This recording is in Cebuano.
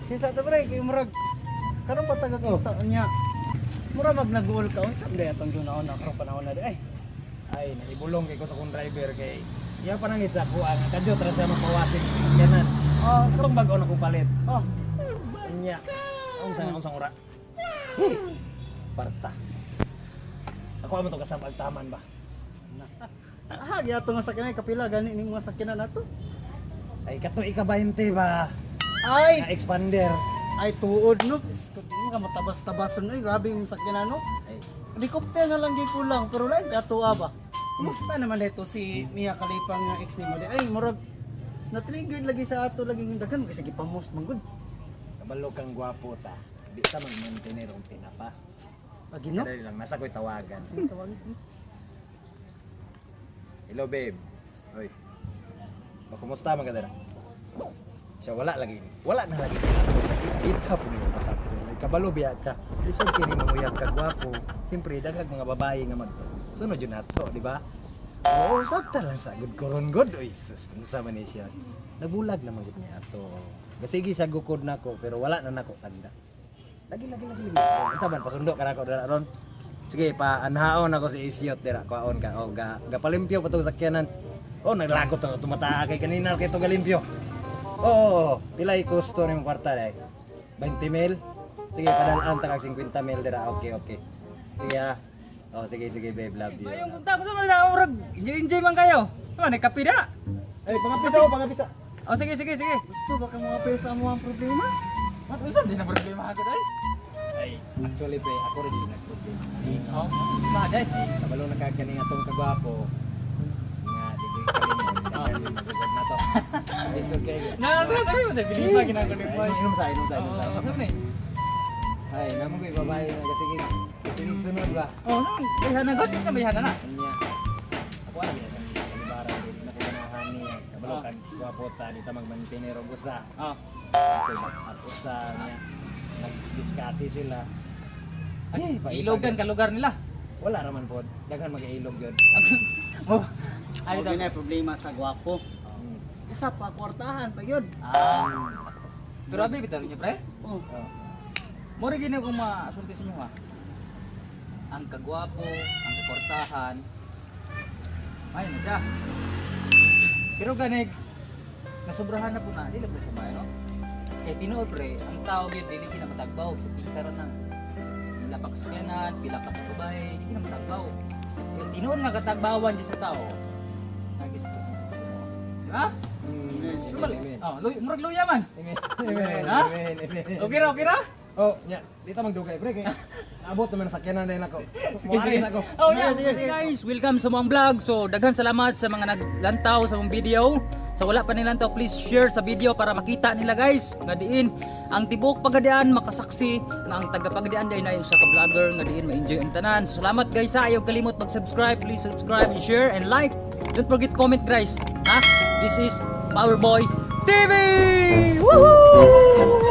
Sisa ta, pre, kay murag karon pa taga kita niya. Mura mag nag-uol ka unsa man atong ginaon na karong panahon na di ay. Ay, naibulong kay ko sa kong driver kay iya pa nangit sa kuan ang kadyo tra siya mapawasin sa sakyanan. Oh, Katong bag-o na kong palit. oh. Unya. Unsa nga unsang ura? Hey, parta. Ako amo to kasabag taman ba. Ah, giato nga sakyanan kapila gani ning mga sakyanan nato. Ay, kato ika 20 ba? Ay, Na expander. ay tuod no. Isko ka matabas-tabason ay, grabe yung sakyanan no. Ay, Helicopter na lang gyud kulang pero lain ato ba. Kumusta naman dito si Mia Kalipang nga ex nimo di ay murag na-trigger lagi sa ato lagi ng daghan kasi gipamos man gud. Kabalo kang gwapo ta. Di ta mag-maintainer og tinapa. Agi no. Dali lang, nasa ko'y tawagan. Sige, tawagin sige. Hello, babe. Oy. Ba, kumusta man ka dira? Siya wala lagi. Wala na lagi. Kita po niyo pasakto. Ay, kabalo biya ka. Lisod kini manguyab ka gwapo. Siyempre daghang mga babae nga mag sunod yun nato, di ba? Oo, sakta lang sa good koron good. Oy, sus, unsa man ni siya. Nabulag na man gud niya ato. Gasigi sa gukod nako pero wala na nako tanda. Lagi, lagi, lagi, lagi. Oh, unsa man pasundo ka nako dira ron? Sige, pa anhaon ako si Isyot dira. Kuhaon ka. Oh, ga gapalimpyo pa tong sakyanan. Oh, naglagot to tumata kay kanina kay to galimpyo. Oo, oh, pilay gusto nimong kwarta dai? 20 mil? Sige, padalaan ta kag 50 mil dira. Okay. Sige ah. Oh, sige, sige, babe, love you. Mayong punta ko sa mga murag enjoy enjoy man kayo. Man nagkape na. Ay, pangapisa ko, pangapisa. Oh, sige, sige, sige. Gusto ba ka mga pesa mo ang problema? Mat unsa din ang problema ako dai? Ay, actually, pre, ako rin yung nagproblema. Oh, ba dai. Kabalo na kag kaning atong kagwapo. Nga, di ko kalimot. Daghan na to. It's okay. Na na dai mo dai pili pa ginagawa ni Ay, inom sa, inom sa, inom sa. Oh, sa ni. Ay, namo ko ibabae nga sige. Sige, sunod ba? Oh, no, bayhana god sa bayhana na. Kanya. Ako alam niya sa kalibara dili na ko ganahan niya. Kabalo kag gwapo ta, di ta magmantinero gusa. Oh. Okay, at usa niya. Nag-discuss sila. Ay, Ilogan ka lugar nila. Wala raman pod. Daghan mag-ilog jud. Mo. Ay Ay, daw. na problema sa gwapo. Isa pa kwartahan pa yun. Ah. Pero abi bitaw niyo, pre. Oh. Oh. Mo rin gini kung masulti sa inyo ha. Ang kagwapo, ang kakortahan. Ay, na siya. Pero ganig, nasubrahan na po na, dili po siya maayo, no? Kay tinuod, pre, ang tao gyud dili kina matagbaw sa kinsa ra nang pila pa kasakyanan, pila ka patubay, di kina matagbaw. Pero tinuod nga katagbawan dyan sa tao, nagis po sa Ginoo. Di ba? Amen. Oh, murag luya man. Amen. Amen. Ha? Amen. Amen. Okay ra, okay ra? Oh, nya, di ta magdugay, pre, kay naabot naman ang sakyanan dahil ako. Sige, sige. Ako. Oh, yeah. Sige, guys, welcome sa mga vlog. So, daghan salamat sa mga naglantaw sa mga video. Sa wala pa nilantaw, please share sa video para makita nila, guys, nga diin ang tibok Pagadian makasaksi nga ang taga Pagadian dahil na sa ka-vlogger nga diin ma-enjoy ang tanan. So, salamat guys ha. Ayaw kalimot mag-subscribe. Please subscribe and share and like. Don't forget comment, guys. Ha? This is Powerboy TV. Woohoo!